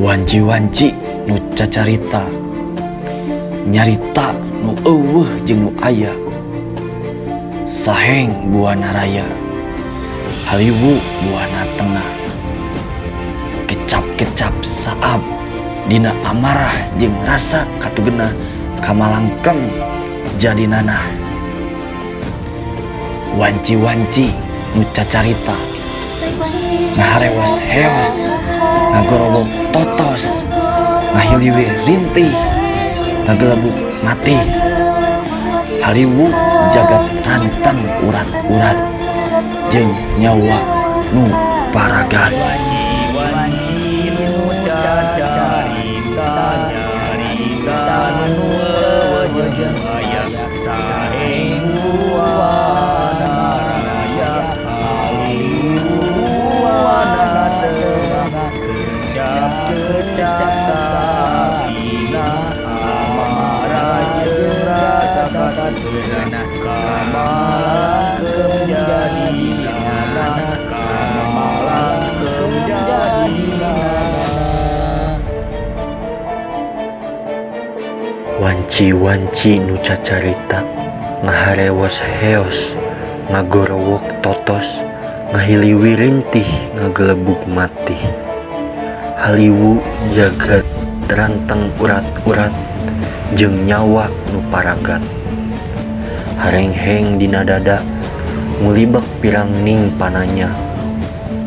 Wanci-wanci nu cacarita, nyarita nu euweuh jeung nu aya. Saheng Buana Raya, Haliwu Buana Tengah. Kecap-kecap saab dina amarah jeung rasa katugenah kamalangkem jadi nanah. Wanci-wanci nu cacarita, ngaharewos heos, ngagorowok totos, ngahiliwir rintih, ngagelebuk mati. Haliwu jagat rantang urat-urat jeung nyawa nu paragat. Wanci nu cacarita, nyarita nu euweuh jeung aya. Saheng Buana Raya, Haliwu Buana Tengah. Kecap-kecap saab dina amarah jeung rasa katugenah kamalangkem jadi nanah, kamalangkem jadi nanah. Wanci-wanci nu cacarita, ngaharewos heos, ngagorowok totos, ngahiliwir rintih, ngagelebug matih. Haliwu jagat rantang urat-urat jeung nyawa nu paragat. Harengheng dina dada ngulibek pirangning pananya.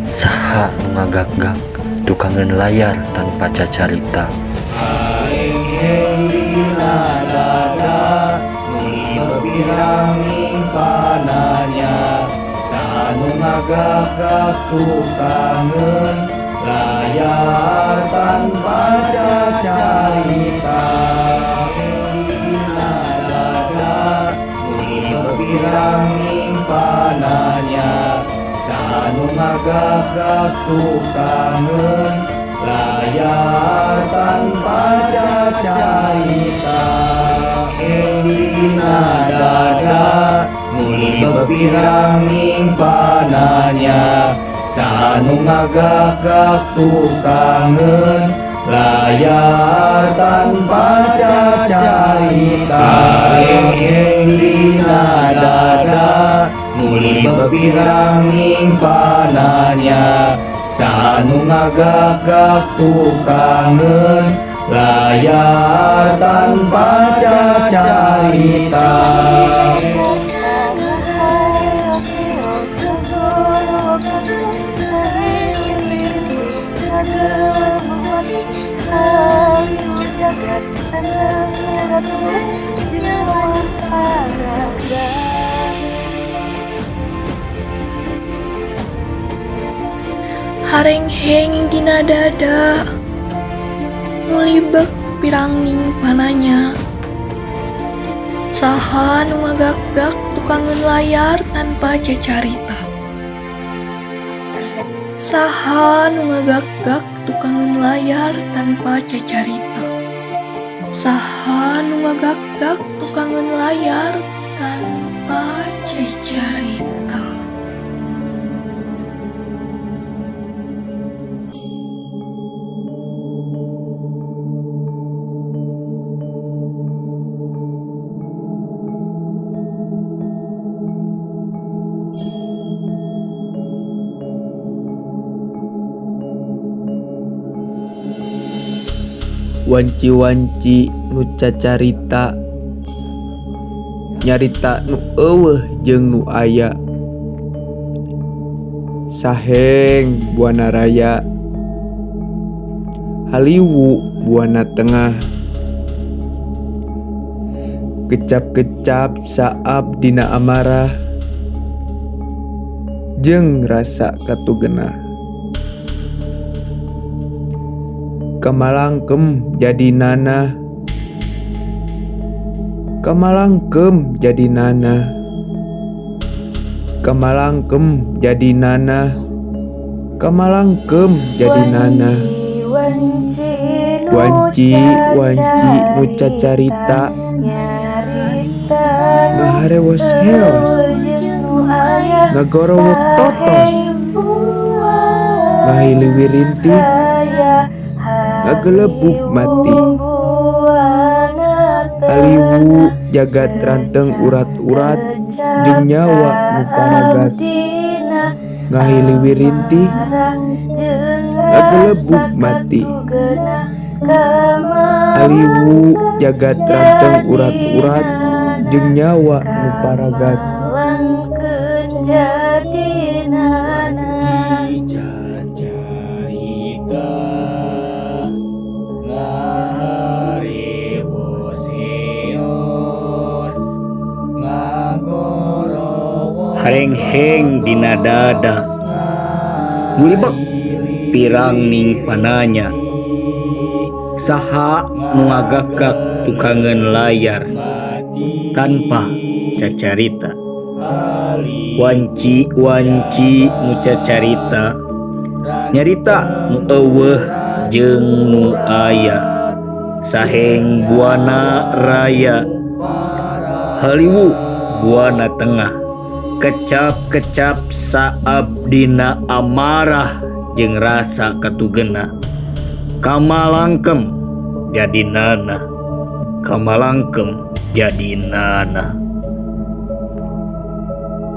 Saha nu ngagak-gak tukangeun layar tanpa cacarita. Harengheng dina dada ngulibek pirangning pananya. Saha nu ngagak-gak tukangeun layar tanpa cacarita. Dina dada ngulibek pirangning pananya. Saha nu ngagak-gak tukangeun layar tanpa cacarita. Dina dada ngulibek pirangning pananya. Saha nu ngagak-gak tukangeun layar tanpa cacarita. Harengheng dina dada ngulibek pirangning pananya. Saha nu ngagak-gak tukangeun layar tanpa cacarita. Harengheng dina dada ngulibek pirangning pananya. Saha nu ngagak-gak tukangeun layar tanpa cacarita. Saha nu ngagak-gak tukangeun layar tanpa cacarita. Saha nu ngagak-gak tukangeun layar tanpa cacarita. Wanci-wanci nu cacarita, nyarita nu euweuh jeung nu aya. Saheng Buana Raya, Haliwu Buana Tengah. Kecap-kecap saab dina amarah jeung rasa katugenah. Kamalangkem jadi nanah, kamalangkem jadi nanah, kamalangkem jadi nanah, kamalangkem jadi nanah. Wanci-wanci nu cacarita, ngaharewos heos, ngagorowok totos, ngahiliwir rintih, Ngagelebug mati. Haliwu jagat ranteng urat-urat jeung nyawa nu paragat. Ngahiliwir rintih ngagelebug mati. Haliwu jagat ranteng urat-urat jeung nyawa nu paragat. Harengheng dina dada ngulibek pirang ning pananya. Saha nu ngagakak tukangeun layar tanpa cacarita. Wanci-wanci nu cacarita nyarita nu eueuh jeung nu aya. Saheng buana raya, haliwu buana tengah. Kecap-kecap saabdina amarah jeung rasa katugena. Kamalangkem jadi nanah, kamalangkem jadi nanah.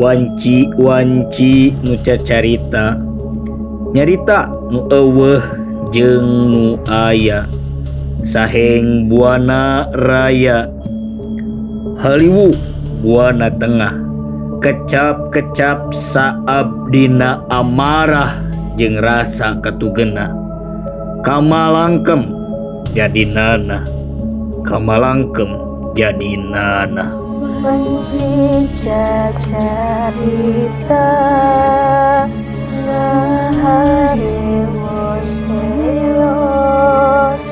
Wanci-wanci nu cacarita nyarita nu eueuh jeung nu aya. Saheng buana raya, haliwu buana tengah. Kecap-kecap saabdina amarah jeung rasa katugena. Kamalangkem jadi nanah, kamalangkem jadi nanah. Wanci cacarita ngaharewos heos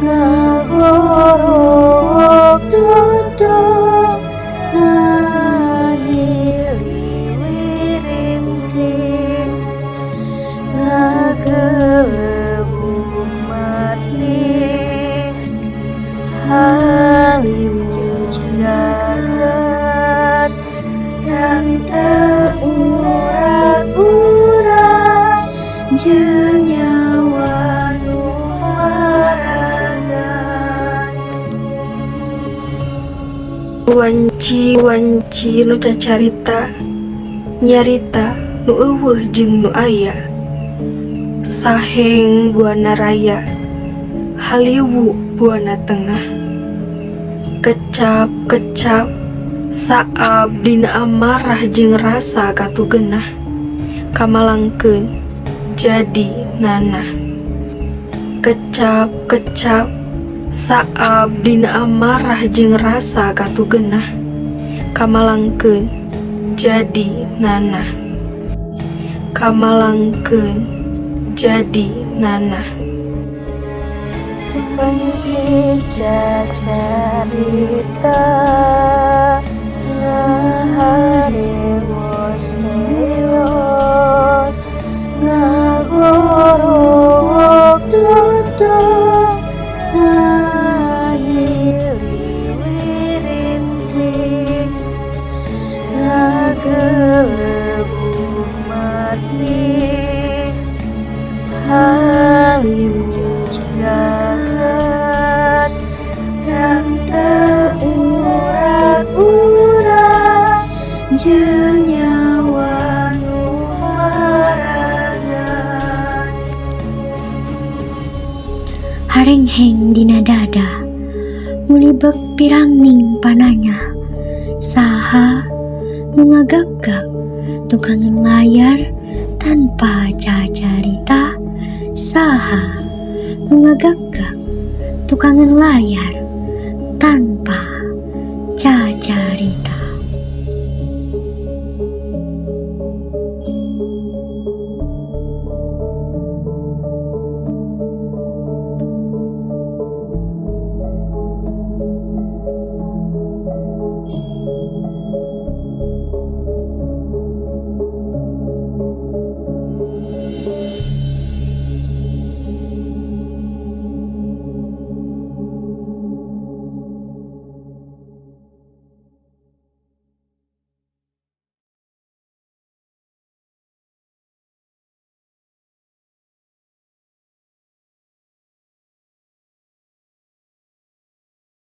ngagorowok dodos ngahiliwirintih ngagelebug mati. Haliwu jagat ranteng urat-urat jeung nyawa nu paragat. Wanci-wanci nu cacarita nyarita nu eueuh jeung nu aya. Saheng buana raya, haliwu buana tengah. Kecap-kecap saabdina amarah jeung rasa katugenah. Kamalangkeun jadi nanah. Kecap-kecap saabdina amarah jeung rasa katugenah. Kamalangkeun jadi nanah. Kamalangkeun jadi nanah. Wanci cacarita ngaharewos heos ngagorowok dodos ngahiliwirintih ngagelebug mati. Haliwu jagat ranteng urat-urat jeung nyawa nu paragat. Harengheng dina dada ngulibek pirang ning pananya. Saha nu ngagakak tukangeun layar tanpa cacarita. Saha nu ngagakak tukangeun layar tanpa cacarita.